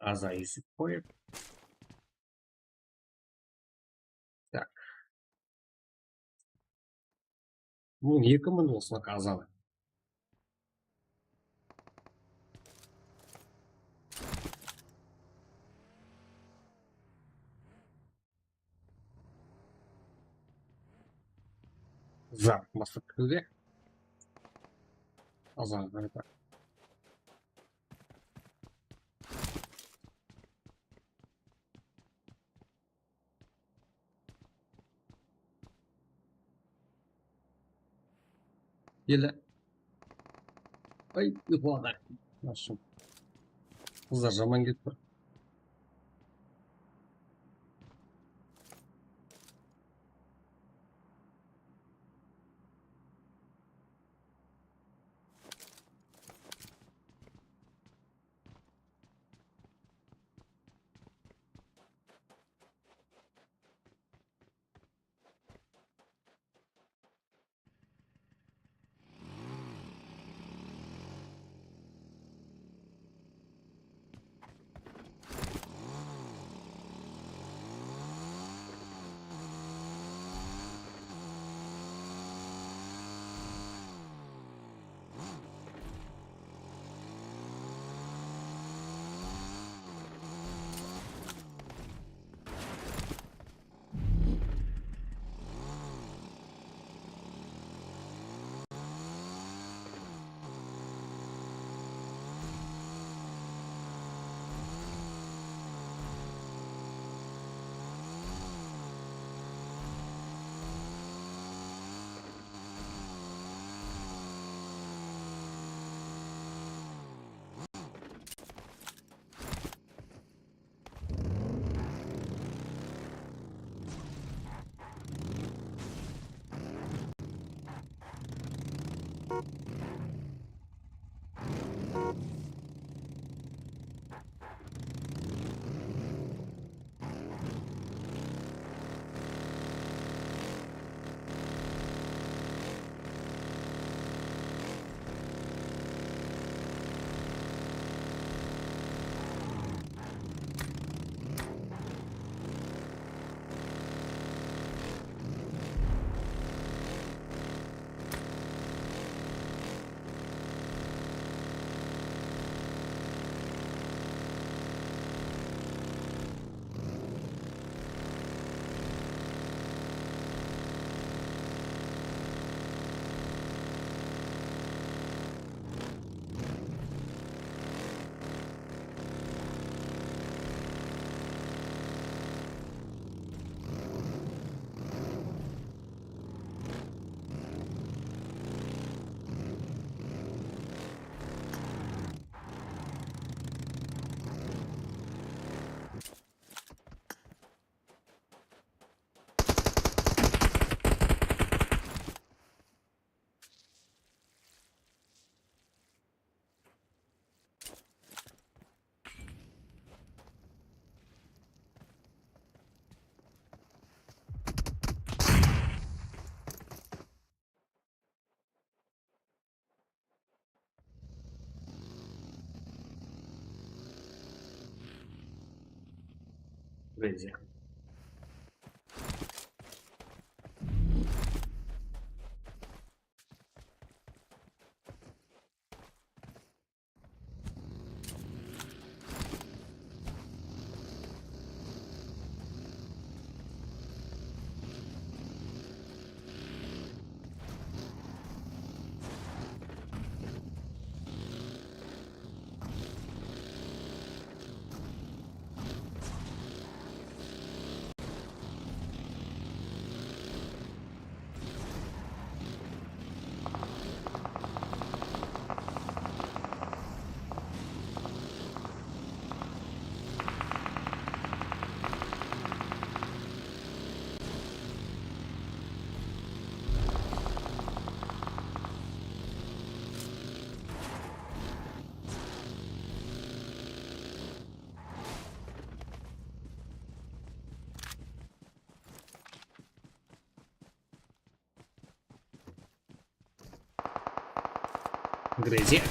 Azayısıp qoyıp. Tak. Bul eki mıń bolsa azalı. Zar basıp kirdi. Azan. Ele. Ay, uyqıladı. Mashın. Qızlar jaman kelip tur. Crazy. Crazy.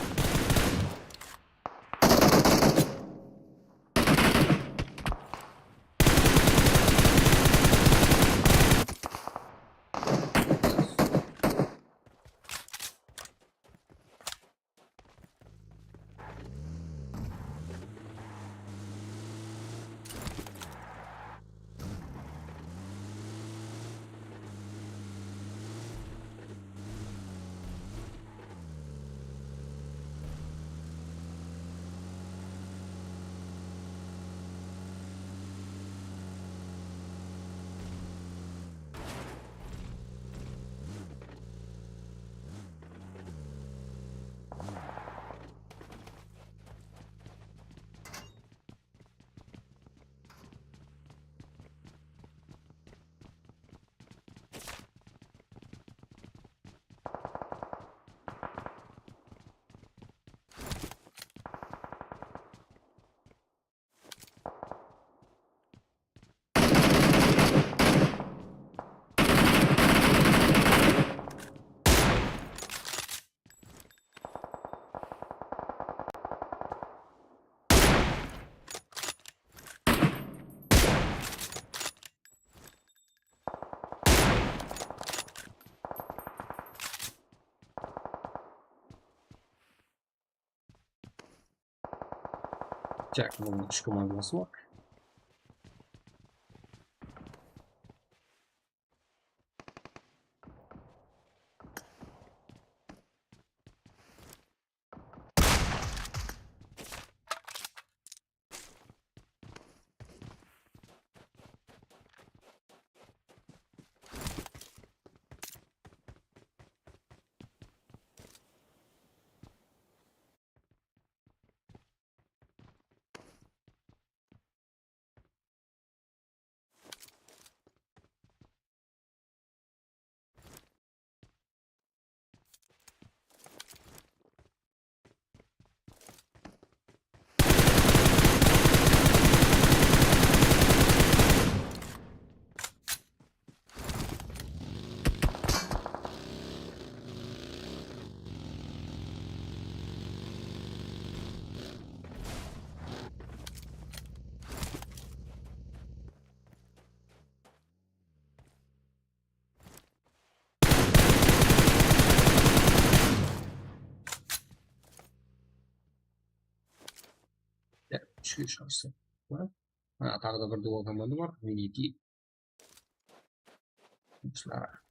Так, bunıń úsh komandası bar. Ya, úshke shıǵarsa. Ha, taǵı da bir dual komanda bar. Miniki. Usılar.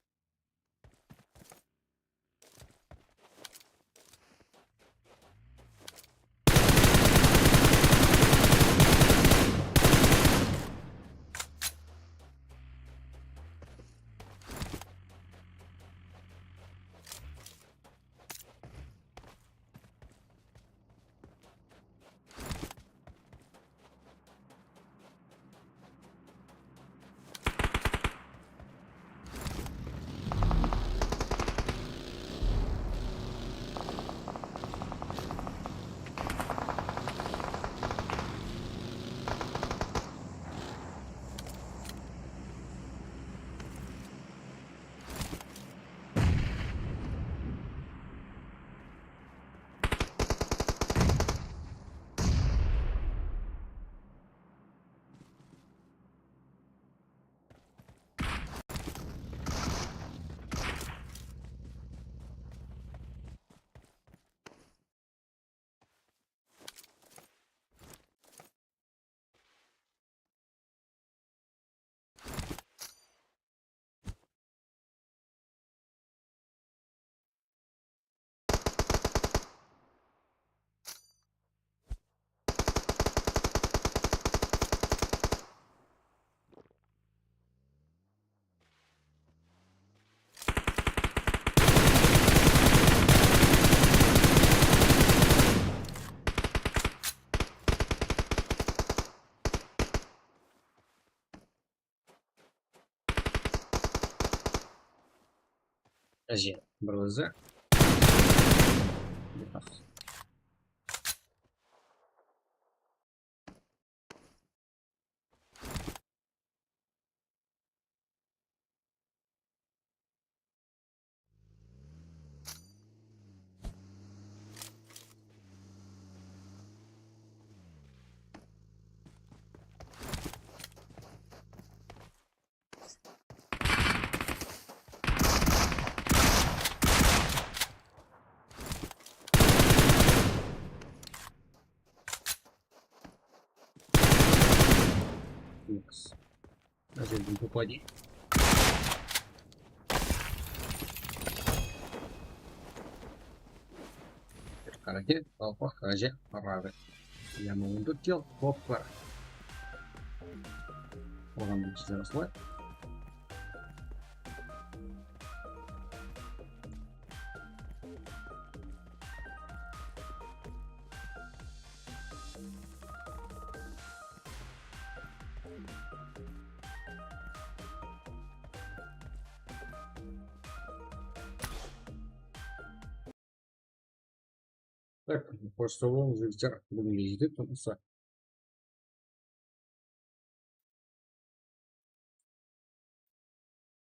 Áje, bir ózi. Thanks. Ájelden topa deydi. Bir qara kel, qalpaq áje baradı. Yaman on tórt kill, hoppa. Oǵan da bizler usılay. Так, xosh sawbol, jigitler, búginge jetedi. Usı